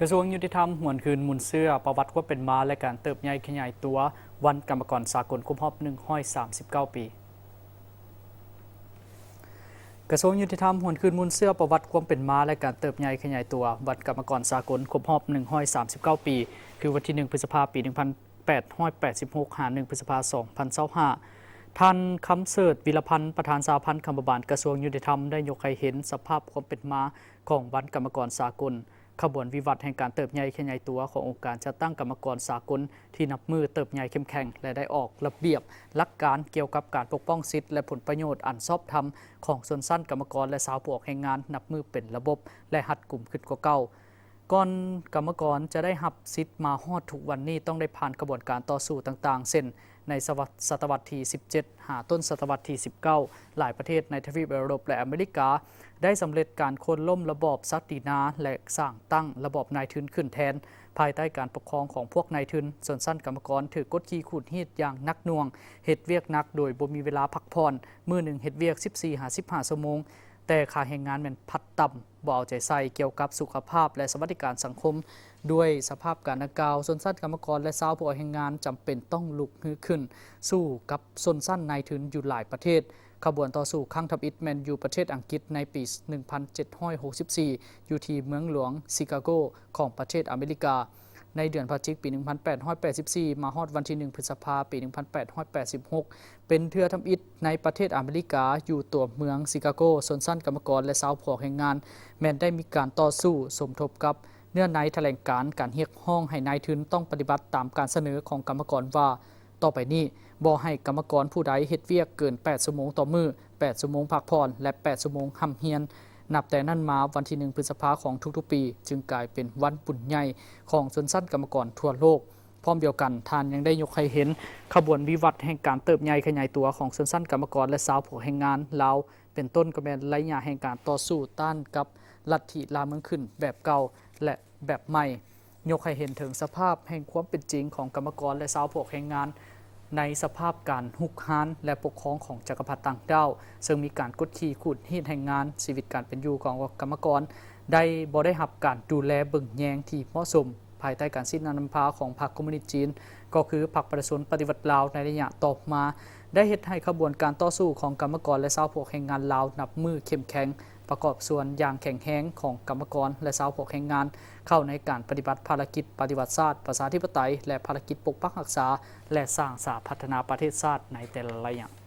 ກະຊວງຍຸຕິທຳຫວນຄືນມູນເຊື້ອປະຫວັດຄວາມເປັນມາ ແລະ ການເຕີບໃຫຍ່ຂະຫຍາຍຕົວວັນກຳມະກອນສາກົນຄົບຮອບໜຶ່ງຮ້ອຍສາມສິບເກົ້າປີ. ກະຊວງຍຸຕິທຳຫວນຄືນມູນເຊື້ອປະຫວັດຄວາມເປັນມາ ແລະ ການເຕີບໃຫຍ່ຂະຫຍາຍຕົວວັນກຳມະກອນສາກົນຄົບຮອບໜຶ່ງຮ້ອຍສາມສິບເກົ້າປີ ຄືວັນທີໜຶ່ງ ພຶດສະພາ ປີໜຶ່ງພັນແປດຮ້ອຍແປດສິບຫົກ ຫາ ໜຶ່ງ ພຶດສະພາ ສອງພັນຊາວຫ້າ. ທ່ານ ຄຳເສີດ ວິລະພັນ ປະທານສະຫະພັນກຳມະບານກະຊວງຍຸຕິທຳ ໄດ້ຍົກໃຫ້ເຫັນສະພາບຄວາມເປັນມາຂອງວັນກຳມະກອນສາກົນ, ຂະບວນວິວັດແຫ່ງການເຕີບໃຫຍ່ຂະຫຍາຍຕົວຂອງອົງການຈັດຕັ້ງກຳມະກອນສາກົນທີ່ນັບມື້ເຕີບໃຫຍ່ເຂັ້ມແຂງ ແລະ ໄດ້ອອກລະບຽບຫຼັກການກ່ຽວກັບການປົກປ້ອງສິດ ແລະ ຜົນປະໂຫຍດອັນຊອບທຳຂອງຊົນຊັ້ນກຳມະກອນ ແລະ ຊາວຜູ້ອອກແຮງງານ ນັບມື້ເປັນລະບົບ ແລະ ຮັດກຸມຂຶ້ນກວ່າເກົ່າ. ກ່ອນກຳມະກອນຈະໄດ້ຮັບສິດມາຮອດທຸກວັນນີ້ ຕ້ອງໄດ້ຜ່ານຂະບວນການຕໍ່ສູ້ຕ່າງໆ ເຊັ່ນ ໃນສະຫວັດ ສະຕະວັດທີສິບເຈັດ ຫາຕົ້ນສະຕະວັດທີສິບເກົ້າ ຫຼາຍປະເທດໃນທະວີບເອີຣົບ ແລະ ອາເມລິກາ ໄດ້ສຳເລັດການໂຄ່ນລົ້ມລະບອບສັກດີນາ ແລະ ສ້າງຕັ້ງລະບອບນາຍທຶນຂຶ້ນແທນ. ພາຍໃຕ້ການປົກຄອງຂອງພວກນາຍທຶນ, ຊົນຊັ້ນກຳມະກອນຖືກກົດຂີ່ຂູດຮີດຢ່າງໜັກໜ່ວງ, ເຮັດວຽກໜັກໂດຍບໍ່ມີເວລາພັກຜ່ອນ, ມື້ໜຶ່ງເຮັດວຽກສິບສີ່ຫາສິບຫ້າຊົ່ວໂມງ, ແຕ່ຄ່າແຮງງານແມ່ນພັດຕ່ຳ, ບໍ່ເອົາໃຈໃສ່ກ່ຽວກັບສຸຂະພາບ ແລະ ສະຫວັດດີການສັງຄົມ. ດ້ວຍສະພາບການດັ່ງກ່າວ, ຊົນຊັ້ນກຳມະກອນ ແລະ ຊາວຜູ້ອອກແຮງງານຈຳເປັນຕ້ອງລຸກຮືຂຶ້ນສູ້ກັບຊົນຊັ້ນນາຍທຶນຢູ່ຫຼາຍປະເທດ. ຂະບວນຕໍ່ສູ້ຄັ້ງທຳອິດແມ່ນຢູ່ປະເທດອັງກິດໃນປີໜຶ່ງພັນເຈັດຮ້ອຍຫົກສິບສີ່ ຢູ່ທີ່ເມືອງຫຼວງຊິກາໂກຂອງປະເທດອາເມລິກາ. ໃນເດືອນພະຈິກປີໜຶ່ງພັນແປດຮ້ອຍແປດສິບສີ່ ມາຮອດວັນທີໜຶ່ງ ພຶດສະພາ ປີໜຶ່ງພັນແປດຮ້ອຍແປດສິບຫົກ ເປັນເທື່ອທຳອິດໃນປະເທດອາເມລິກາ. ຢູ່ຕົວເມືອງຊິກາໂກ, ຊົນຊັ້ນກຳມະກອນ ແລະ ຊາວຜູ້ອອກແຮງງານ ແມ່ນໄດ້ມີການຕໍ່ສູ້ສົມທົບກັບເນື້ອໃນຖະແຫຼງການການຮຽກຮ້ອງໃຫ້ນາຍທຶນຕ້ອງປະຕິບັດຕາມການສະເໜີຂອງກຳມະກອນວ່າ ຕໍ່ໄປນີ້ບໍ່ໃຫ້ກຳມະກອນຜູ້ໃດເຮັດວຽກເກີນແປດຊົ່ວໂມງຕໍ່ມື້, ແປດຊົ່ວໂມງພັກຜ່ອນ ແລະ ແປດຊົ່ວໂມງຮ່ຳຮຽນ. ນັບແຕ່ນັ້ນມາ, ວັນທີໜຶ່ງ ພຶດສະພາຂອງທຸກໆປີ ຈຶ່ງກາຍເປັນວັນບຸນໃຫຍ່ຂອງຊົນຊັ້ນກຳມະກອນທົ່ວໂລກ. ພ້ອມດຽວກັນ, ທ່ານຍັງໄດ້ຍົກໃຫ້ເຫັນຂະບວນວິວັດແຫ່ງການເຕີບໃຫຍ່ຂະຫຍາຍຕົວຂອງຊົນຊັ້ນກຳມະກອນ ແລະ ຊາວຜູ້ອອກແຮງງານລາວ, ເປັນຕົ້ນກໍແມ່ນໄລຍະແຫ່ງການຕໍ່ສູ້ຕ້ານກັບລັດທິລ່າເມືອງຂຶ້ນແບບເກົ່າ ແລະ ແບບໃໝ່, ຍົກໃຫ້ເຫັນເຖິງສະພາບແຫ່ງຄວາມເປັນຈິງຂອງກຳມະກອນ ແລະ ຊາວຜູ້ອອກແຮງງານໃນສະພາບການຮຸກຮານ ແລະ ປົກຄອງຂອງຈັກກະພັດຕ່າງດ້າວ, ເຊິ່ງມີການກົດຂີ່ຂູດຮີດແຮງງານ, ຊີວິດການເປັນຢູ່ຂອງກຳມະກອນໄດ້ ບໍ່ໄດ້ຮັບການດູແລເບິ່ງແຍງທີ່ເໝາະສົມ. ພາຍໃຕ້ການຊີ້ນຳນຳພາຂອງພັກຄອມມູນິດຈີນ, ກໍຄືພັກປະຊາຊົນປະຕິວັດລາວ, ໃນໄລຍະຕໍ່ມາ ໄດ້ເຮັດໃຫ້ຂະບວນການຕໍ່ສູ້ຂອງກຳມະກອນ ແລະ ຊາວຜູ້ອອກແຮງງານລາວນັບມື້ເຂັ້ມແຂງ, ປະກອບສ່ວນຢ່າງແຂງແຮງຂອງກຳມະກອນ ແລະ ຊາວຜູ້ອອກແຮງງານ ເຂົ້າໃນການປະຕິບັດພາລະກິດປະຕິວັດຊາດ, ປະຊາທິປະໄຕ ແລະ ພາລະກິດປົກປັກຮັກສາ ແລະ ສ້າງສາພັດທະນາປະເທດຊາດໃນແຕ່ລະໄລຍະ.